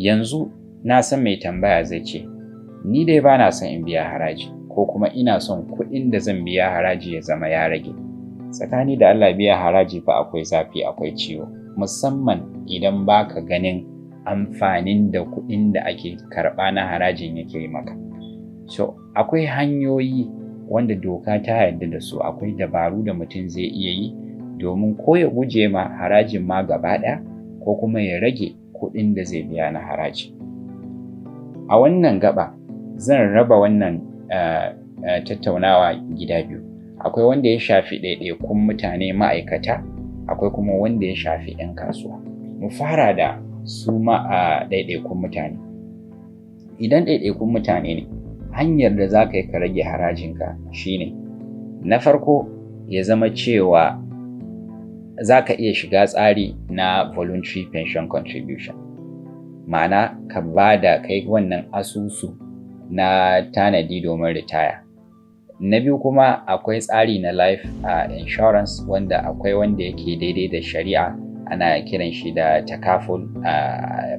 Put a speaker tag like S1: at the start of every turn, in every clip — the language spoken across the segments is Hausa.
S1: Yanzu na san mai tambaya zai ce, "Ni dai ba na son in biya haraji, ko kuma ina son kuɗin da zan biya haraji ya zama ya rage." Tsakani da Allah, biya haraji fa akwai zafi, akwai ciwo, musamman idan baka ganin amfanin da kuɗin da ake karɓa na harajin yake maka. So akwai hanyoyi wanda doka ta yarda da su, akwai dabaru da mutum zai iya yi domin ko ya guje ma harajin ma gaba ɗaya, ko kuma ya rage kuɗin da zai biya na haraji. A wannan gaba zan raba wannan tattaunawa gida biyu. Akwai wanda ya shafi ɗaiɗaikun mutane ma'aikata, akwai kuma wanda ya shafi 'yan kasuwa. Mu fara da su ma a ɗaiɗaikun mutane. Idan ɗaiɗaikun mutane ne, hanyar da za ka yi ka rage harajinka shine, na farko, ya zama cewa za ka iya shiga tsari na voluntary pension contribution, ma'ana ka ba da kai wannan asusu na tanadi domin ritaya. Na biyu kuma, akwai tsari na life insurance, wanda akwai wanda yake daidai da shari'a, ana kiran shi da takaful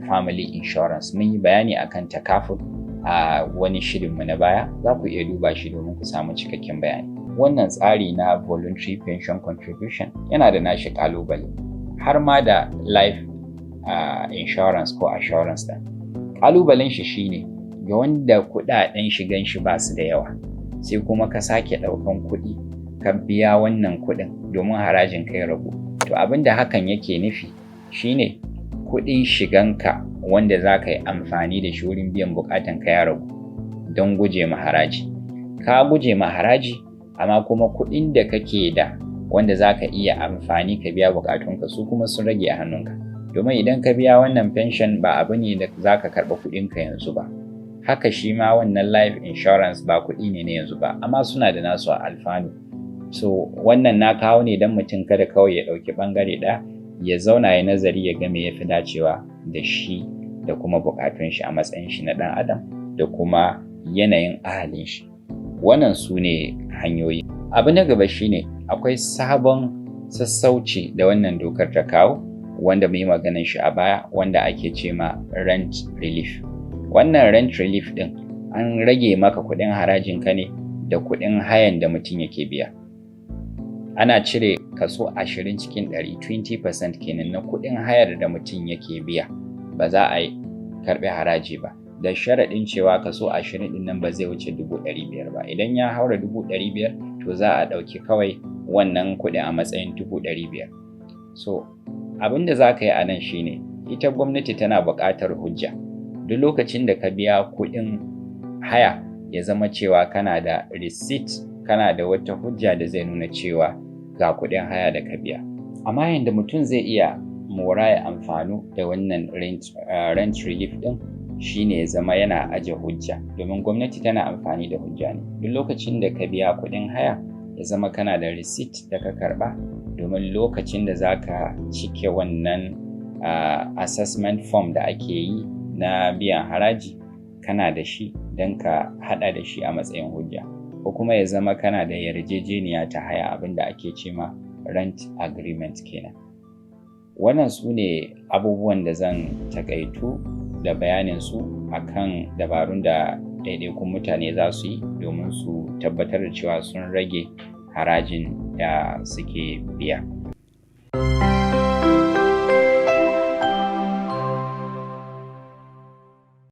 S1: family insurance. Mun yi bayani akan takaful a wani shirinmu na baya, za ku iya duba shi domin ku samu cikakken bayani. Wannan tsari na voluntary pension contribution yana da nashi kalubale, har ma da life insurance ko assurance ɗin. Kalubalen shi shine ga wanda kuɗaɗen shigan shi ba su da yawa, sai kuma ka sake ɗaukan kuɗi ka biya wannan kuɗin domin harajin kai ragu. To, abin da hakan yake nufi shine kuɗin shiganka wanda za ka yi amfani da shi wurin biyan buƙatan ka ya ragu don guje ma haraji. Ka guje ma haraji, amma kuma kuɗin da kake da wanda za ka iya amfani ka biya buƙatunka, su kuma sun rage a hannunka. Domin idan ka biya wannan pension, ba abu ne da za ka karɓa kuɗinka yanzu ba. Haka shi ma wannan life insurance ba kuɗi ne na yanzu ba, amma suna da nasu alfanu. So wannan na kawo ne don mutum kada kawai ya ɗauki ɓangare ɗaya, ya zauna ya nazari ya ga me ya fi dacewa da shi da kuma buƙatun shi a matsayin shi na ɗan adam da kuma yanayin ahalin shi. Wannan su ne hanyoyi. Abu na gaba shine akwai sabon sassauci da wannan dokar ta kawo, wanda mu yi maganan shi a baya, wanda ake ce ma rent relief. Wannan rent relief ɗin an rage maka kuɗin harajin ka ne da kuɗin hayan da mutum yake biya. Ana cire kaso 20 cikin 100, 20% kenan, na kuɗin hayar da mutum yake biya, ba za a karɓi haraji ba, da sharaɗin cewa kaso 20 ɗin nan ba zai wuce 500,000 ba. Idan ya haura 500,000, to za a ɗauki kawai wannan kuɗi a matsayin 500,000. So abin da za ka yi a nan shine, ita gwamnati tana buƙatar hujja. Duk lokacin da ka biya kuɗin haya, ya zama cewa kana da receipt, kana da wata hujja da zai nuna cewa ga kuɗin haya da ka biya. Amma yanda mutum zai iya mora ya amfanu da wannan rent relief ɗin shine ya zama yana aje hujja, domin gwamnati tana amfani da hujja ne. Duk lokacin da ka biya kuɗin haya, ya zama kana da receipt da ka karɓa, domin lokacin da za ka cike wannan assessment form da ake yi na biyan haraji, kana da shi don ka haɗa da shi a matsayin hujja. Ko kuma ya zama kana da yarjejeniya ta haya, abin da ake ce ma rent agreement kenan. Wannan su ne abubuwan da zan taƙaitu da bayanin su akan dabarun da ɗaiɗaikun mutane za su yi domin su tabbatar da cewa sun rage harajin da suke biya.